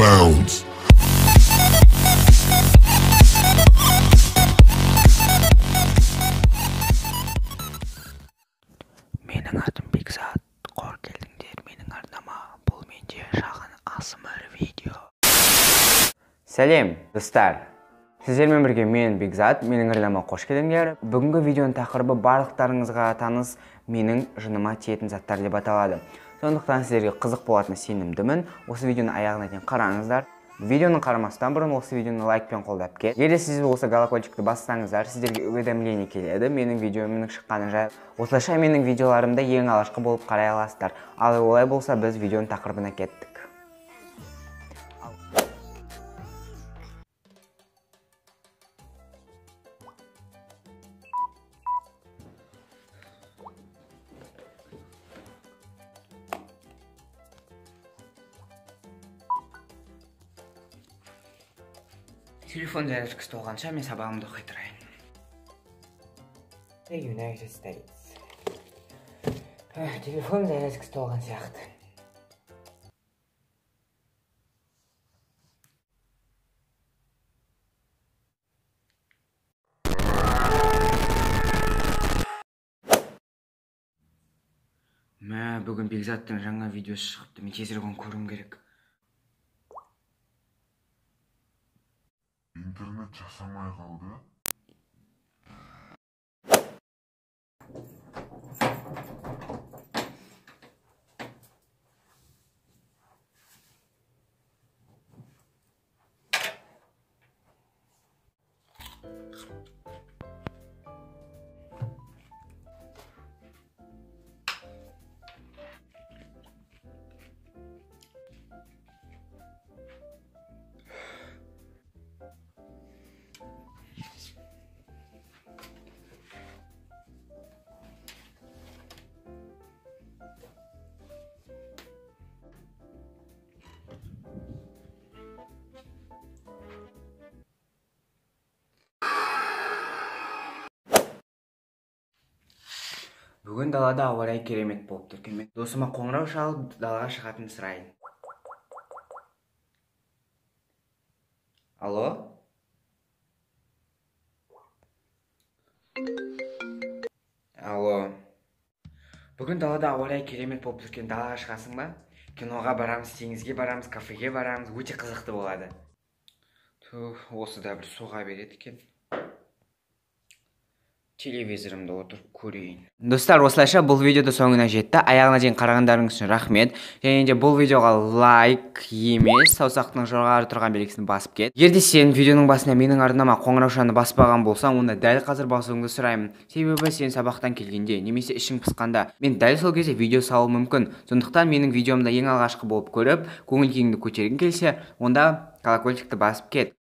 bounds. Менің атым Бекзат, қор келдіңдер менің арнама. Бұл менде шағын ASMR видео. Сәлем, достар! Сіздермен бірге мен Бекзат, менің арнама қош келдіңдер. Бүгінгі видеоның тақырыбы барлықтарыңызға таныс менің жыныма тиетін заттар деп аталады. Сондықтан сіздерге қызық болатынына сенімдімін. Осы видеоны аяғына дейін қараңыздар. Видеоны қарамастан бұрын осы видеоны лайкпен қолдап кет. Егер сіз осы колокольчикті бассаңыздар, сіздерге уведомление келеді менің видеомның шыққаны жайлы. Осылайша менің видеоларымды ең алғашқы болып қарай аласыздар. Ал олай болса, біз видеоның тақырыбына кеттік. Телефон зарядкасы толғанша мен сабағымды оқи тұрайын. United States. Телефон зарядкасы толған сияқты. Мә, бүгін Бекзаттың жаңа видеосы шығыпты. Мен тезірек оны көруім керек. Интернет жасамай қалды. Бүгін далада ауа райы керемет болып тұр екен. Досыма қоңырау шалып, далаға шығатынын сұрайын. Алло? Алло. Бүгін далада ауа райы керемет болып тұр екен. Далаға шығасың ба? Киноға барамыз, теңізге барамыз, кафеге барамыз. Өте қызықты болады. Тух, осы да бір соға береді екен. Телевизорымды отырып көрейін. Достар, осылайша бұл видеода соңына жетті. Аяғына дейін қарағандарыңыз үшін рахмет. Және де бұл видеоға лайк емес, саусақтың жоғары тұрған белгісін басып кет. Егер де сен видеоның басында менің арнама қоңыраушаны баспаған болсаң, онда дәл қазір басуыңды сұраймын. Себебі сен сабақтан келгенде немесе ішің пысқанда, мен дәл сол кезде видео салуым мүмкін. Сондықтан менің видеомды ең алғашқы болып көріп, көңіл күйіңді көтергің келсе, онда колокольчикті басып кет.